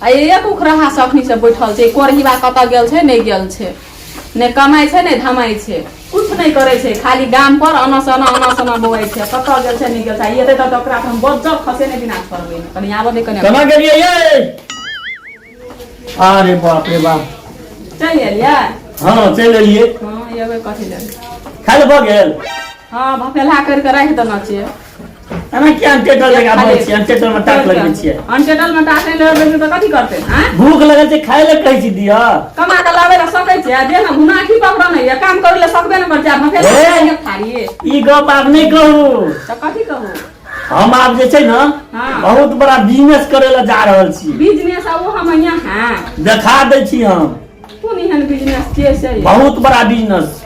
आ एक उखराहा से अखनी से बैठल छै कोरहिबा कतऽ गेल छै नहि गेल छै नहि कमाइ छै नहि धमाइ छै कुछ नहि करै छै खाली गाम पर अना सना अना सना बौआइ छै कतऽ गेल छै नहि गेल छै आ एतै तब तऽ ओकरा हम बज्जर खसे नहि बिना छोड़बै कनि आबऽ दे कनि केना गेलियै यै अरे बाप रे बाप चलि एलियै हँ चलि एलियै हँ एबै कथी लेल खाय लए भऽ गेल हँ भफेला करि कऽ राखि देने छियै एना किया अनटेटल लगाबै छियै अनटेटल मे टाक लगबै छियै अनटेटल मे टाक नहि लगबै छियै तऽ कथी करतै आँय भूख लगल छै खाय लए कहै छी दिअ कमा कऽ लाबै लए सकै छै आ देह भुनाखी पकड़ने यऽ काम करै लए सकबे नहि करै छै आ भफेला ए! थारी ई गप आब नहि कहू तऽ कथी कहू हम आब जे छै ने हाँ। बहुत बड़ा बिजनेस करे लए जा रहल छी बिजनेस आ ओ हम यहाँ देखा दै छी हम कोन एहन बिजनेस छियै से यौ? बहुत बड़ा बिजनेस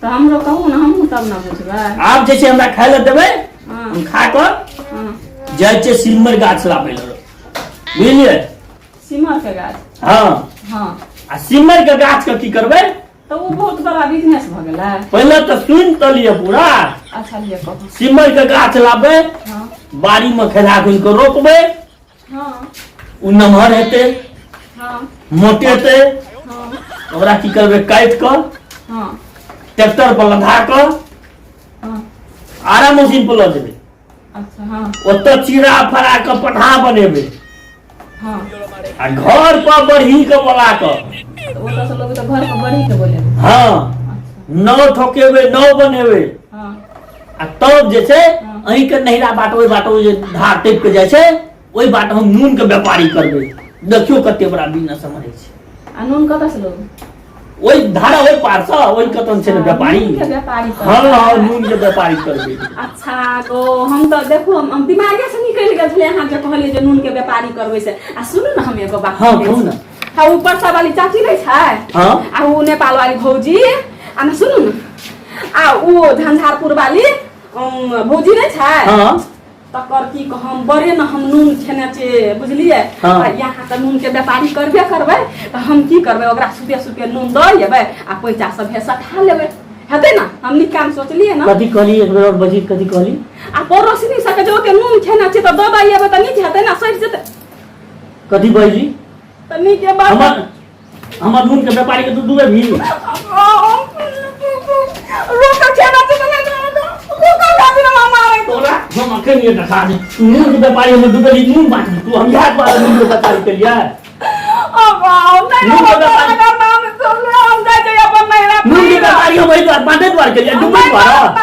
तऽ हमरो कहू ने हमहूँ तब ने बुझबै आब जे छै हमरा खाय लए देबै हाँ हम खा कऽ हाँ जाइ छियै सिमर गाछ लाबै लए बुझलियै सिमर के गाछ हँ हाँ आ सिमर के गाछ के की करबै तऽ ओ बहुत बड़ा बिजनेस भऽ गेलै पहिले तऽ सुनि तऽ लिअ पूरा अच्छा लिअ कहू सिमर के गाछ लाबै हँ बाड़ी मे खेदा खुनि कऽ रोपबै हँ ओ नमहर हेतै हँ मोटेतै हँ ओकरा की करबै काटि कऽ हँ ट्रैक्टर पर लधा कऽ हँ आरा मशीन पर लऽ जेबै अच्छा हँ ओतऽ चीरा फड़ा कऽ पठा बनेबै हँ आ घर पर बढ़ी के बोला कऽ तऽ ओतऽसँ लोक तऽ घरके बढ़ी के बोलेबै हँ अच्छा नौ ठोकेबै नौ बनेबै हँ आ तब जे छै हँ। अहींके नहिरा बाट ओहि बाट ओ जे धार टपि के जाइ छै ओहि बाट हम नून के व्यापारी करबै देखियौ कते बड़ा बिजनेस हमर होइ छै आ नून कतऽसँ लोक ओहि धारा ओहि पार सँ ओहि कतन छै ने व्यापारी नून के व्यापारी हँ हँ नून के व्यापारी करबै अच्छा गो हम तऽ देखू हम दिमागे से निकलि गेल छलै अहाँ जे कहलियै जे नून के व्यापारी करबै से आ सुनू ने हम एगो बात हँ कहू ने हाँ ऊपर सब वाली चाची नहि छै हँ आ उ नेपाल वाली भौजी आ ने सुनू ने आ उ झंझारपुर वाली भौजी नहि छै हँ तकर की कहम बड़े ने हम नून खेने छियै बुझलियै हाँ। आ यहाँ तऽ नूनके व्यापारी करबे करबै तऽ हम की करबै ओकरा सुते सुते नून दऽ एबै आ पैसा सब हे सठा लेबै हेतै ने हम नीक काम सोचलियै ने कथी कहली एक बेर और बजी कथी कहली आ पड़ोसिनी सबके जे ओते नून खेने छियै तऽ दऽ दऽ एबै तऽ नीक हेतै ने सठि जेतै कथी बजली तऽ नीके बात हमर हमर नून के व्यापारी के तू डूबे भी तोरा हम अखन ये देखा दे तू नून के व्यापारी हमर डूबे भी नून बांट तू हम याद बार नून के व्यापारी के लिए नून के व्यापारी हम वही द्वार बांटे द्वार के लिए डूबे द्वार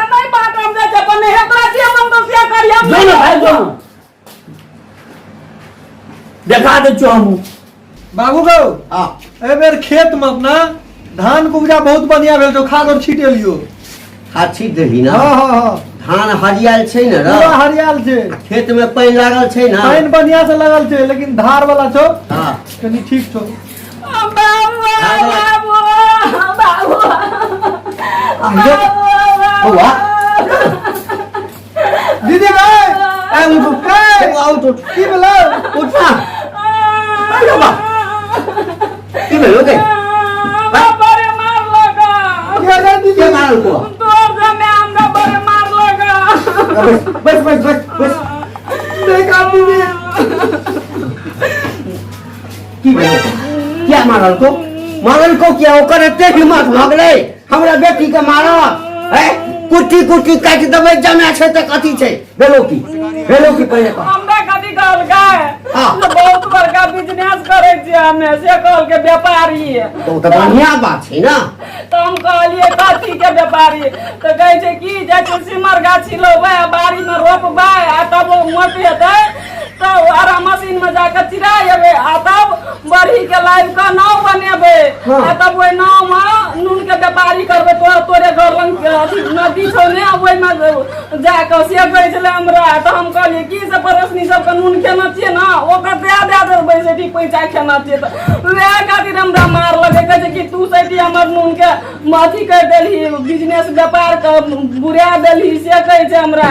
जो ना भाई जो ना देखा दे छो हमू बाबू गौ हाँ एहि बेर खेत मे अपना धान के उपजा बहुत बढ़िया भेल छौ खाद और छीट एलियो खाद छीट देलही ना हाँ हाँ हाँ धान हरियाल छै ने पूरा रौ हरियाल छै खेत में पानि लागल छै ने पानि बढ़िया से लगल छै लेकिन धार वाला छौ हाँ कनि ठीक छौ बौआ दीदी भाई ए उठ ए बौआ उठ उठ की भेलै उठ ना अरे बा की भेलो गे की भेलै दीदी के मारल को बस बस बस बस देख आ दीदी की भेलो क्या मारल को मारल को क्या ओकर एते हिम्मत भऽ गेलै हमरा बेटी के मारत है कुट्टी कुट्टी काटि देबै जमा छै तऽ कथी छै भेलो की भेलो की पहिले कह हमरा कथी कहलकै हाँ। बहुत बड़का बिजनेस करै छियै हमे से कहलकै व्यापारी तऽ ओ तऽ बढ़िआँ बात छै ने तऽ हम कहलियै कथी के व्यापारी तऽ कहै छै की जाइ छै सिमर गाछी लेबै आ बाड़ी मे रोपबै आ तब ओ मोट हेतै तऽ आरा मशीन मे जाके चिरा एबै आ तब बरही के लाबि कऽ नाव बनेबै हाँ। आ तब ओहि नाव मे नून के व्यापारी करबै तो तोरे घर लग के अथी नदी छौ ने ओहिमे जाकऽ से कहै छलै हमरा तऽ हम कहलियै की से पड़ोसनी सबके नून खेना छियै ने ओकर दए दए देबै सेठी पैसा खेना छियै तऽ वएह खातिर हमरा मारलकै कहै छै कि तू सेठी हमर नून के अथी करि देलही बिजनेस व्यापार के बुरा देलही से कहै छै हमरा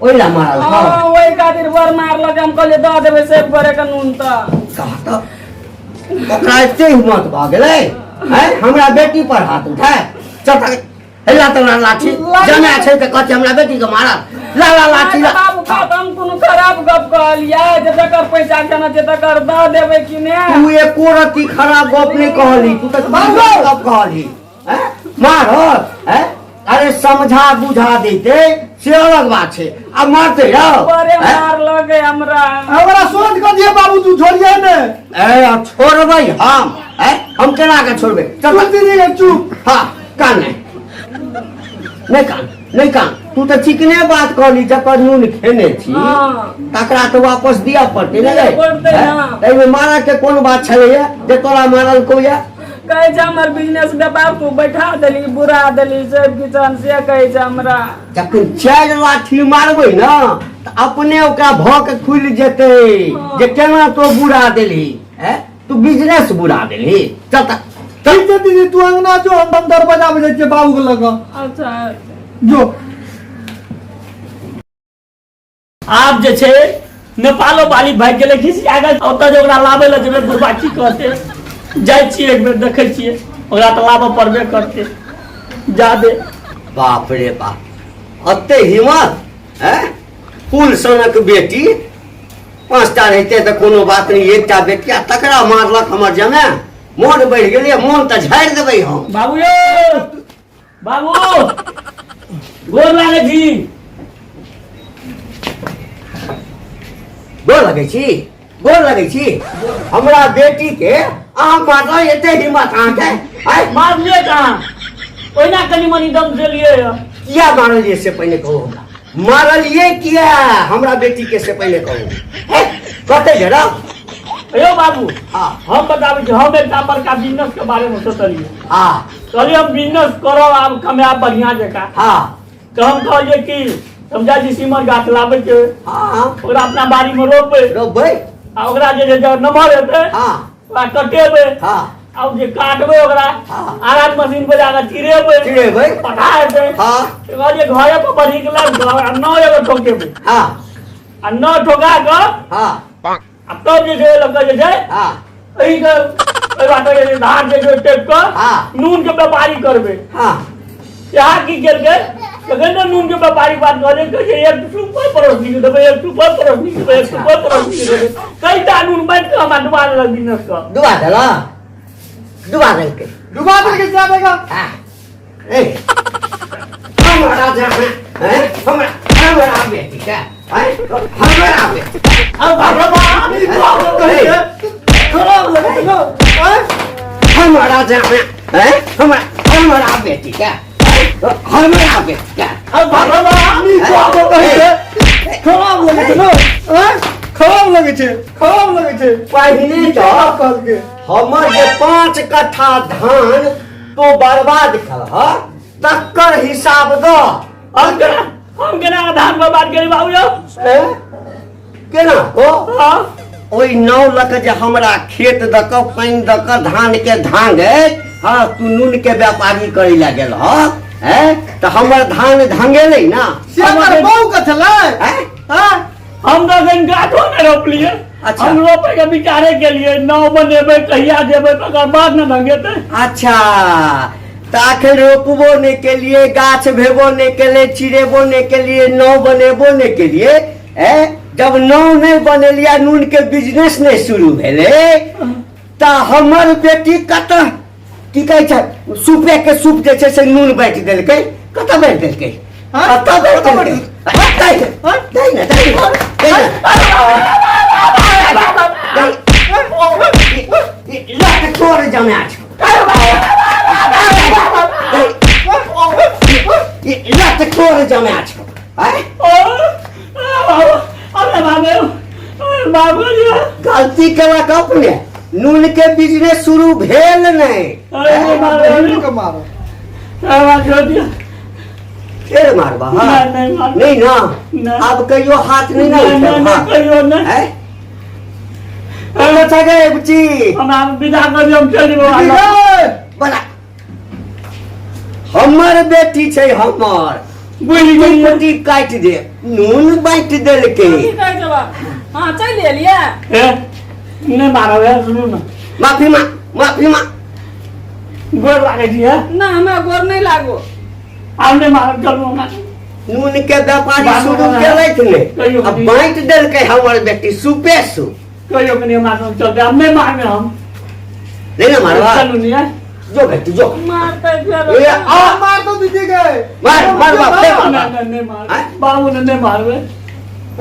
ओहि लए मारल हँ ओहि खातिर बड़ मारलकै हम कहलियै दऽ देबै सेब गोरे के नून तऽ कह तऽ ओकरा एते हिम्मत भऽ गेलै हैं हमरा बेटी पर हाथ उठाय चल हेला तोरा लाठी जमा छै तऽ कहै छै हमरा बेटी के मारत ला ला लाठी ला। बाबू का तऽ हम कोनो खराब गप कहलियै जे जकर पैसा केना छै तकर दऽ देबै कि ने तू एको रत्ती खराब गप नहि कहली तू तऽ बाबू गप कहली हैं? मारत हैं? अरे समझा बुझा देते से अलग बात छै आ मारते रहो बड़े हैं? मार लगे हमरा हमरा सोच कर दिए बाबू तू छोड़िए ने ए आ छोड़बै हम हैं? हम केना के छोड़बै चल चुप दीदी के चुप हाँ कान नहीं नहीं कान नहीं कान तू तऽ चिकने बात कहली जकर नून खेने छी हाँ। तकरा तऽ वापस दिअ पड़तै ने दिअ पड़तै हैं? ना। एहिमे मारऽ के कोन बात छलैया जे तोरा मारल को या कहै छै हमर बिजनेस व्यापार तू बैठा देली बुरा देली सब किचन से कहै छै हमरा जखन चारि लाठी मारबै ने तऽ अपने ओकरा भऽ के खुलि जेतै जे केना तो बुरा देलही हैं? तू बिजनेस बुरा देलही चल तऽ चल ठीक छै दीदी तू अंगना जो हम दरवाजा में जाइ छियै बाबू के लग अच्छा जो आब जे छै नेपालो वाली भागि गेलै घिसिया गेल ओतऽ जे ओकरा लाबै लए जेबै बुढ़बा की कहतै जाइ छियै एक बेर देखै छियै ओकरा तऽ लाबऽ पड़बे करतै जा दे बाप रे बाप अते हिम्मत हैं फूल सनक बेटी पाँचटा रहिते तऽ कोनो बात नहि एकटा बेटी आ तकरा मारलक हमर जमाय मोन बढ़ि गेलै मोन तऽ झाड़ि देबै हम बाबू यौ बाबू गोर लागै छी गोर लगै छी गोर लगै छी हमरा बेटी के अहाँ मारल एते हिम्मत अहाँके आँय? मारलियै कहाँ ओहिना कनि मनि दम देलियै यऽ। किया मारलियै से पहिने कहू हमरा मारलियै किया हमरा बेटी के से पहिले कहू हे, कतै जरा यौ बाबू हाँ। हम बताबै छी हम एकटा बड़का बिजनेस के बारे में सोचलियै हाँ कहलियै हम बिजनेस करब आब कमायब बढ़िया जकाँ हाँ तऽ हम कहलियै कि हम जाइ छी सिमर गाछ लाबै के हाँ ओकरा अपना बाड़ी में रोपबै रोपबै आ ओकरा जे जे जब नमहर हेतै हाँ ओकरा कटेबै हाँ आब जे काटबै ओकरा हाँ। आराज मशीन पर जाकऽ चिरेबै चिरेबै। पठा हेतै हाँ कहलियै घरे पर बढ़ी के लाबि कऽ आ नौ एगो ठोकेबै हाँ आ नौ ठोका कऽ हाँ आ तब जे छै ओहि लऽ कऽ जे छै हाँ एहि के एहि बाटे जे छै धान जे छै टेप कऽ हाँ। नून के व्यापारी करबै हाँ यहाँ की केलकै जखन ने नून के व्यापारी बात कहलियै कहै छै एक सुपर पड़ोसी के देबै एक सुपर पड़ोसी के देबै एक सुपर पड़ोसी के देबै कईटा नून बाँटि कऽ हमरा डुबा देलक बिजनेस कऽ डुबा देलक डुबा देलकै डुबा देलकै जाबेगा हाँ ए हमरा जाना हैं हमरा हमरा बेटी के हैं हमरा बेटी अब भगवान खराब लगै छै आँय? हमरा जाना हैं हमरा हमरा बेटी के हमरा बेटी के अब भगवान ई बाप कहै छै खराब लगै छै ने आँय? खराब लगै छै खराब लगै छै पहिने तऽ कहलकै हमर जे 5 कट्ठा धान तो बर्बाद करह तकर हिसाब दऽ हम केना हम केना कऽ धान बर्बाद करी बाबू यौ ए? केना हो हाँ ओहि नाव लऽ कऽ जे हमरा खेत दऽ कऽ पानि दऽ कऽ धान के धांगैत हँ तू नून के व्यापारी करै लए गेल ह हैं तऽ हमर धान धांगेलै ना से हमर बहू के छलै हैं आँय? हम तऽ एखन गाछो नहि रोपलियै अच्छा। हम रोपै के विचारे केलियै नाव बनेबै कहिया जेबै तकर बाद ने ढंगेतै अच्छा तऽ अखन रोपबो नहि केलिए गाछ भेबो नहि केलै चिरेबो नहि केलिए नाव बनेबो नहि केलिए ए जब नाव नहि बनेलियै नून के बिजनेस नहि शुरू भेलै तऽ हमर बेटी कतऽ की कहै छै सूपे के सूप जे छै से नून बाँटि देलकै कतऽ बाँटि देलकै हाँ? कतऽ बाँटि कतऽ देलकै दै ने, दै ने, दै ने, दै ने। दै। लट तोड़ जमा छौ लट तोड़ जमा छौ आँय? अरे बाबू बाबू गलती केलक अपने नून के बिजनेस शुरू भेल नहि अरे बाबू के मारो फेर मारबा हाँ? नहीं, नहीं मारब। नहीं ना नहीं। आब कहियो हाथ नहीं ना नहीं, नहीं, उठेब, हाँ? कहियो नहीं। हैं? अच्छा गे बुच्ची हमरा विदा कर दियौ हम चलि जेबै बड़ा हमर बेटी छै हमर बुझि गेलियै कुटी काटि दे नून बाँटि देलकै की कहै छौ हँ चलि एलियै हे नहि मारब हे सुनू ने माफी मांग माफी मांग गोर लागै छी हे ना हमरा गोर नहि लागो आब नहि मारब चलू हमरा नून के व्यापारी बाबू शुरू बाबा, केलथि ने कहियो आ कनी। बाँटि देलकै हमर बेटी सुपे सुप। कहियो कनि हमरा संग चलतै, आब नहि मारबै हम। नहीं ना मारबा? चलू नहीं है। जो बेटी जो। मारतै फेर। ए, आ मार दो दीदी के। मार मार बाप नहीं मारबा। नहीं नहीं नहीं मारबै। आँय? बाबू ने नहीं मारबै।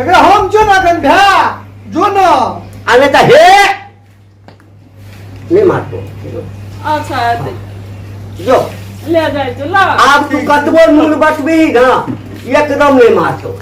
एकरा हम जो ना एखन भै जो ना। आ नहीं तऽ हे नहीं मारतो। अच्छा एतै। जो ले जाइ छी ल। आब तू कतबो नून बचबी ना एकदम नहीं मारतो।